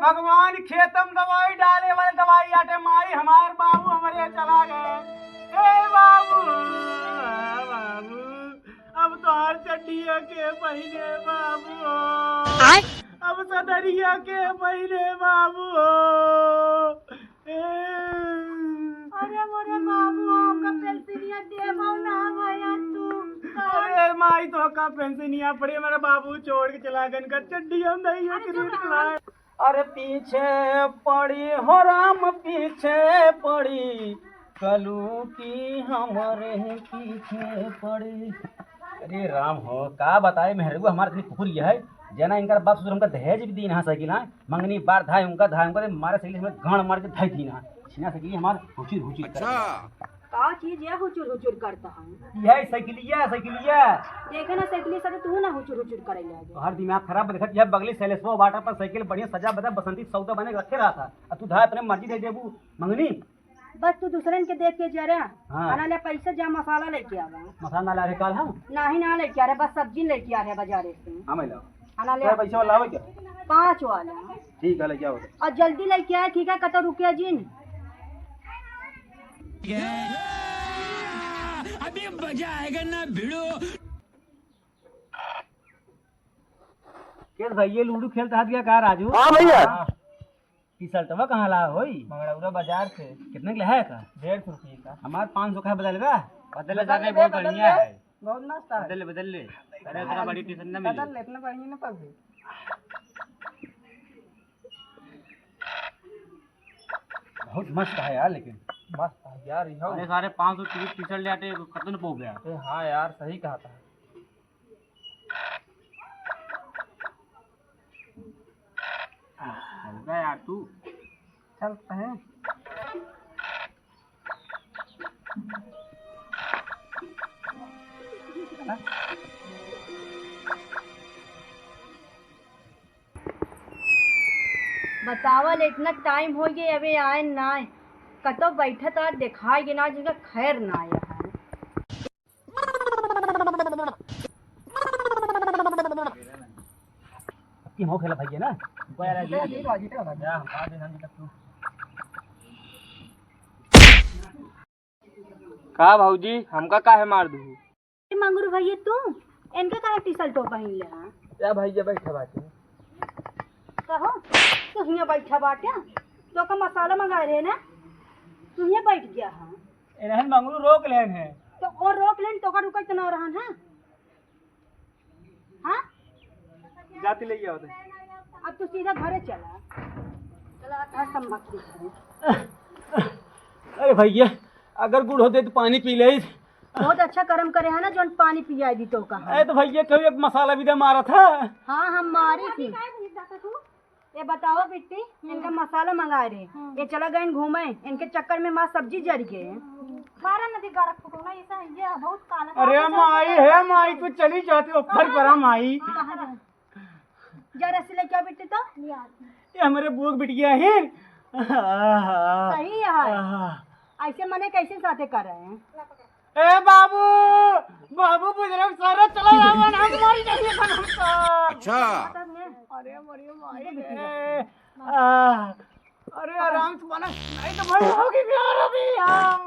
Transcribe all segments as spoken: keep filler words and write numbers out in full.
भगवान खेतम दवाई डाले वाले दवाई आटे माई, हमार बाबू हमरे चला गए। ए बाबू, आ बाबू, अब तोहार चड्डिया के पहिने बाबू। आय? अब सदरिया के पहिने बाबू। ए। अरे मोरे बाबू, हमका पेंसिलिया देबो ना भैया तू। अरे माई, तोहका पेंसिलिया पड़ी, मेरे बाबू छोड़ के चला गन का चड्डी हम नहीं है अरे चुप खरीद रहा। लाए। अरे पीछे पड़ी हो राम, पीछे पड़ी, कलू की हमरे पीछे पड़ी। अरे राम हो, का बताए, मेहरगू हमार इतनी कुकुर ये है, जना इनकर बाप ससुर हमका दहेज भी दीन है साइकिल, हाँ, मंगनी बार धाय उनका, धाय उनका, मारे साइकिल हमें गांड मार के धाई दीन है, छीना साइकिल हमार हुचुर हुचुर कर दिया। का चीज है हुचुर हुचुर करता है? यह साइकिलिया, साइकिलिया। देखे ना साइकिलिया साथे तू ना हुचुर हुचुर करे लगे। तोहार दिमाग खराब, देखत यह बगली सैलेसवा बाटा पर साइकिल बढ़िया सजा बजा बसंती सौदा बने के रखे रहा था, अब तू धाय अपने मर्जी दे देबू मंगनी। बस तू दूसरन के देख के जरा। हाँ। खाना ले पैसा जा मसाला लेके आवा। मसाला ना लागे काल हम? नाही ना लेके आ रहे, बस सब्जी लेके आ रहे बाजारे से। हाँ, मैं लाओ। खाना ले क्या आ। पैसा वाला लावे क्या? पाँच वाला। ठीक है, लेके आओ। और जल्दी लेके आए, ठीक है, कतो रुके जिन। अभी मजा आएगा ना भिड़ो। केस भाई, ये लूडो खेलता हाथ गया का राजू? हाँ भैया। हाँ। टी शर्टवा कहाँ ला होई? मंगड़ौरा बाजार से। कितने के है का? डेढ़ सौ रुपये का। हमार पाँच सौ का है, बदल बा? बदल ले, बदल ले, बहुत बदल बढ़िया ले। है। बहुत मस्त है। बदल ले, बदल ले। अरे, इतना बड़ी टी शर्ट ना मिले। बदल ले, इतना बढ़िया ना पावे। बहुत मस्त है यार, लेकिन। मस्त है यार, ये हो। अरे, सारे पाँच सौ की टी शर्ट ले आते, खत्म हो गया। अरे हाँ यार, सही कहा था। चलता यार तू। चलते हैं। बतावा ले, इतना टाइम हो गया, अबे आए ना। कतो बैठत आ, देखाई के ना, जिनका खैर ना आया है। अब की हो खेला भैया ना? का भौजी, हमका काहे मार दू? ए मंगरू भैया, तू इनका काहे टी शर्ट पहन ले, हाँ? या भैया बैठा बाटे। कहो, तू हियाँ बैठा बाटे, तो का मसाला मंगा रहे ना, तू हियाँ बैठ गया, हाँ? इन्हन मंगरू रोक लेन है। तो और रोक लेन, तो का रुकत ना रहन, हाँ? हाँ? जाती ले आओ दे। अब तू सीधा घरे चला। चला, आज हम मत देख। अरे भैया, अगर गुड़ होते तो पानी पी ले। बहुत अच्छा करम करे है ना, जोन पानी पिया दी तो कहा। अरे तो भैया, कभी एक मसाला भी दे मारा था। हाँ, हम मारी थी। ये बताओ बिट्टी, इनका मसाला मंगाए रहे, ये चला गए घूमे, इनके चक्कर में माँ सब्जी जर गए। मारा नदी गरक फुटो ना, ऐसा ये बहुत काला अरे माई, हे माई, तू चली जाती हो फर परा माई। कहाँ जा? जा रस्सी लेके आ बिट्टी तो। ये हमारे बुआ की बिटिया है। सही है। ऐसे मने कैसे साथे कर रहे हैं? ए बाबू, बाबू बुजुर्ग सारे चला लावन, हम मर जाइए एकदम हम तो। अच्छा। अरे मरियो माई रे। आ, अरे आराम से बना, नहीं तो भाई होगी प्यार अभी हम।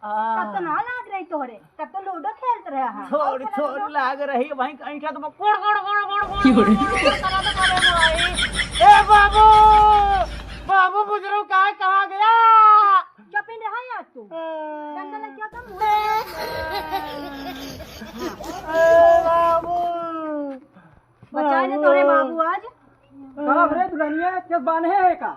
आ। तब तो ना लाग रही तोहरे, तब तो लूडो खेलत रहे हम। थोड़ी थोड़ी लाग रही भाई, कहीं क्या तो कोड़ कोड़ कोड़ कोड़ कोड़ कोड़ कोड़ कोड़ करा तो करे भाई। ए बाबू, बाबू बुजुर्ग कहाँ, कहाँ गया? चुप ही रहा यार तू। डंडा लग गया तो मुंह। ए बाबू। बचाए ने तोरे बाबू आज। बाप रे दुल्हनिया, के बान्हे है का?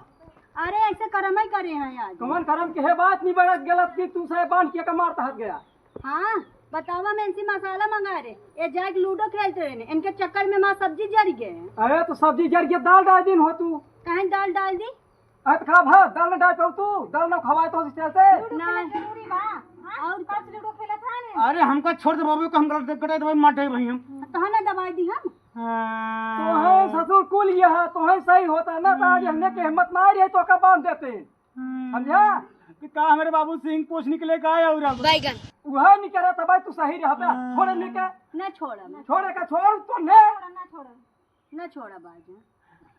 अरे ऐसे करम ही करे हैं आज। कौन करम के है बात नहीं बढ़त गलत की तू से बांध के का मारता हट गया। हाँ, बतावा मैं इनसे मसाला मंगा रहे। ये जाके लूडो खेलते रहे ने। इनके चक्कर में माँ सब्जी जर गए। अरे तो सब्जी जर गया, दाल डाल दिन हो तू। कहीं दाल डाल दी? अरे तो खा भात, दाल न डाल पाऊ तू, दाल न खवाए तो उस चलते। लूडो ना। खेलत जरूरी बा? हाँ? और पाँच लूडो खेलत है ने? अरे हमका छोड़ दे बाबू, को हम गलत कटे दे मार दे भाई हम। तो ना दवाई दी हम। हाँ। तो है ससुर कुल यह, तो है सही होता ना, तो आज हमने के हिम्मत ना रही तो का बांध देते। हाँ। समझा? कि का हमारे बाबू सिंह पूछ निकले का है और अब? बैगन। वह निकला था भाई, तू सही रहता। हाँ। छोड़े नहीं का? ना छोड़ा मैं। छोड़े का छोड़ तो ने। छोड़ा ना छोड़ा। ना छोड़ा बाजी।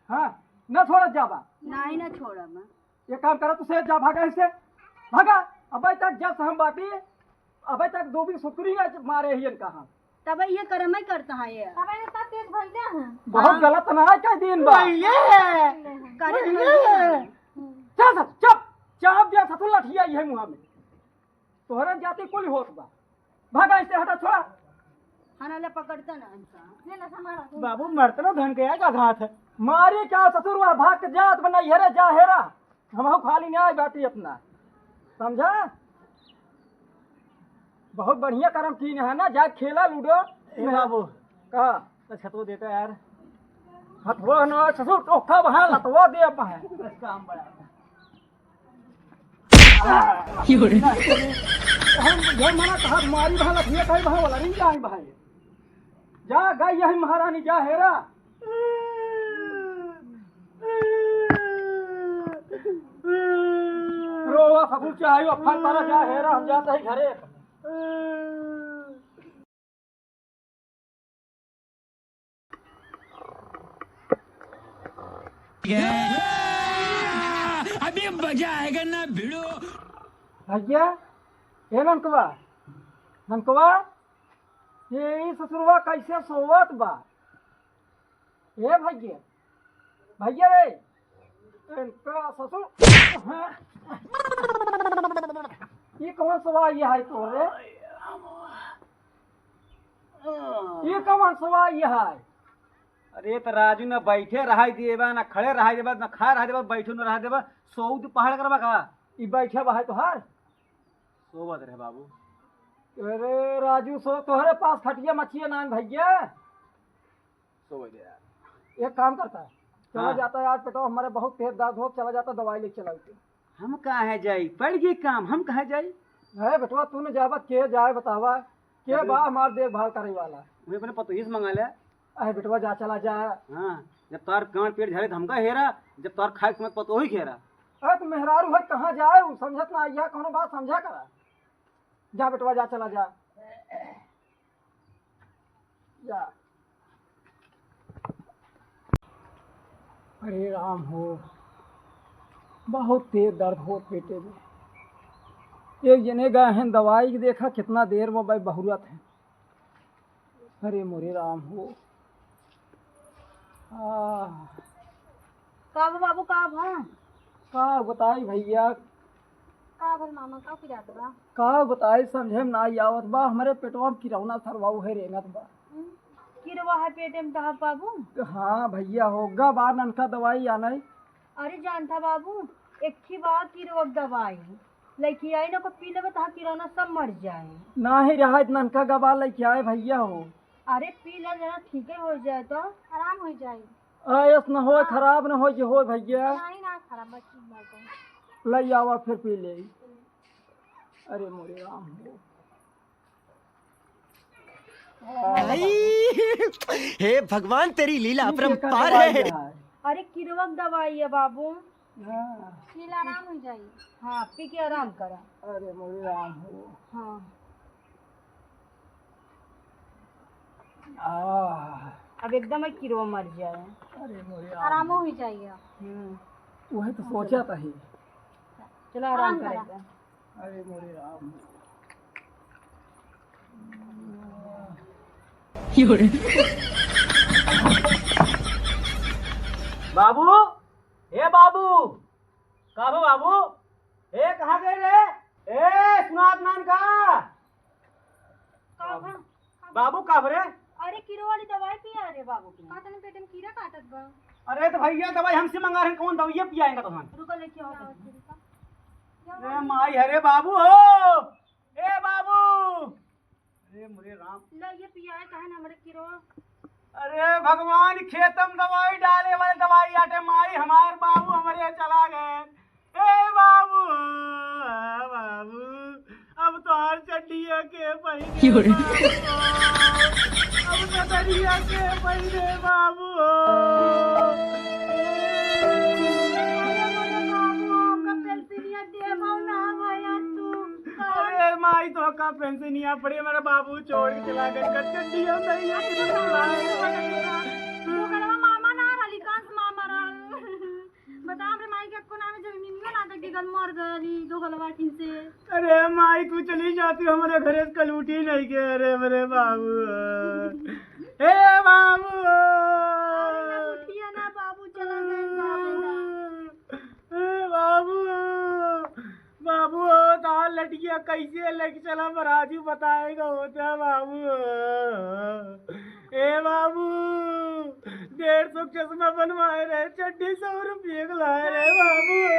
हाँ। ना छोड़त जाबा? नाही, ना छोड़ब। एक काम करा, तू से जा, भागा इससे, भागा। अबे तक जब से हम बाटी, अबे तक दो भी सुतरी ना मारे ही इनका हम। तब ये करम ही करता है ये। तब ये इतना तेज भइले हैं। बहुत हाँ। गलत ना है, कह दिन बा। भइले। करे भइले। भइले। चल सर, चुप, चाप दिया ससुर लठिया ये मुँह में। तोहरे जाति कुल होत बा। भागा इससे, हटा, छोड़ा। खाना ले पकड़ता ना इनका। ले ना, संभाला तू। बाबू, मरत ना धन के आएगा घात है। मारी क्या ससुर, वह भाग के जात बना, हेरे जा, हेरा। हमहू खाली ना आए बाटी अपना। समझा? बहुत बढ़िया करम कीन है ना, जा खेला लूडो। ए बाबू। का? तो छतवा देता यार। हथवा ना ससुर, टोका वहाँ लतवा दे अब है। बस काम बड़ा। हम ये मना कहा मारी वहाँ लठिया कहीं वहाँ वाला नहीं जाए भाई। जा गई यही महारानी, जा हेरा। रोवा फगुल चाहे अफन पारा, जा हेरा, हम जाते ही घरे। अभी मजा आएगा ना भिड़ो। भैया, ए ननकवा, ननकवा, ये ई ससुरवा कैसे सोवत बा? ए भैया, भैया रे, इनका ससुर, ये कौन सवा ये है तोरे? ये कौन सवा ये है? अरे त राजू, न बैठे रहाई देबा, न खड़े रहाई देबा, न खाए रहाई देबा, बैठो न रहाई देबा, सोऊ दुपहर करबा का? ई बैठे बा है तोहार? सोवत रहे बाबू। अरे राजू, सो तोहरे पास खटिया मचिया नान भैया। सोवत रहे यार। एक काम करता है, चला हाँ। जाता है यार, पेटवा हमारे बहुत तेज दर्द हो, चला जाता दवाई लेके चला के। हम कहाँ जाई? पड़ गई काम, हम कहाँ जाई? अरे बेटवा, तू न जाबा, के जाए बतावा? के अरे। बा हमार देखभाल करे वाला? वही अपने पतोही से मंगा ले। अरे बेटवा, जा, चला जा। हाँ, जब तार गांड पेट झरे त हमका हेरा, जब तार खाए के समय पतोही घेरा। अरे तो मेहरारू है, कहाँ जाए, उ समझत ना आइया, कौनो बात समझा करा। जा बेटवा, जा, चला जा। जा। अरे राम हो, बहुत तेज दर्द होत पेटे में। एक जने गए हैं दवाई के, देखा कितना देर में भाई बहुरत है। अरे मोरे राम हो। आह। का बा बाबू, का बा? का बताई भैया? का भल मामा, का पिरात बा? का बताई, समझे में ना आवत बा, हमरे पेटवा में किरौना सरवा उहे रेंगत बा। हम्म, किरवा है पेटे में तहार बाबू? हाँ भैया, होगा बा ननका दवाई आनई। अरे जानता बाबू, एक ही बा किरवा के दवाई, लइके आई ना, को पी लेबे, तहार किरौना सब मर जाए। नाही रहा, इतना ननका गबा लइके आए भैया हो। अरे पी ले, जना ठीक हो जाए तो। आराम हो जाए। आयस न होए, हाँ। खराब न होए, जे होए भैया। नाही ना खराब, बस ठीक बात है। लइ आवा, फिर पी ले। अरे मोरे राम हो। आई, हे भगवान, तेरी लीला अपरंपार है। अरे किरवा के दवाई है बाबू। हाँ। पी ले, आराम हो जाई। हाँ, पी के आराम करा। अरे मोरे राम हो। हाँ। आह। अब एकदम ही किरवा मर जाए। अरे मोरे राम। आरामो हो जाइए। हम्म। वही तो सोचा था ही। चलो आराम आराम करा। करेगा। अरे मोरे राम। बाबू, ए बाबू, का भा बाबू? ए, कहाँ गए रे? ए, सुनात नान का? का भा? बाबू, का भा रे? अरे, कीड़ों वाली दवाई पिया रे बाबू के। का तने पेट में कीड़ा काटत बा? अरे, तो भैया, दवाई हमसे मंगा रहे, कौन दवाई पियाएगा तो हम? रुको, लेके आओ। ए, माई, अरे बाबू हो। ए बाबू। अरे मोरे राम। ले ये पियाए काहे ना हमरे किरो। अरे भगवान, खेतम दवाई डाले वाले दवाई आटे माई, हमार बाबू हमरे चला गए। ए बाबू, आ बाबू, अब तोहार चड्डिया के पहिने बाबू। अब नदरिया के पहिने बाबू। अरे मोरे बाबू, हमका पेंसिलिया देबो ना भैया तू। अरे माई, तो का पेंसिलिया पड़ी, मेरा बाबू छोड़ के चला गया, कच्चे दिया नहीं है, अरे तेरे तो को मामा रहली, कंस मामा रहल। आई के कोना में जमीन में ना तक गल मर गली दो गलवा किन से। अरे माई, तू चली जाती, हमरे घरे से कलूटी नहीं के। अरे मेरे बाबू, ए बाबू, अरे ना उठिया ना बाबू, चला गए बाबू ना। ए बाबू, बाबू हो, तार लटिया कैसे लेके चला, बराजू बताएगा होता बाबू हो। ए बाबू, डेढ़ सौ के चश्मा बनवाए रहे, चड्डी सौ रुपये के लाए रहे बाबू हो।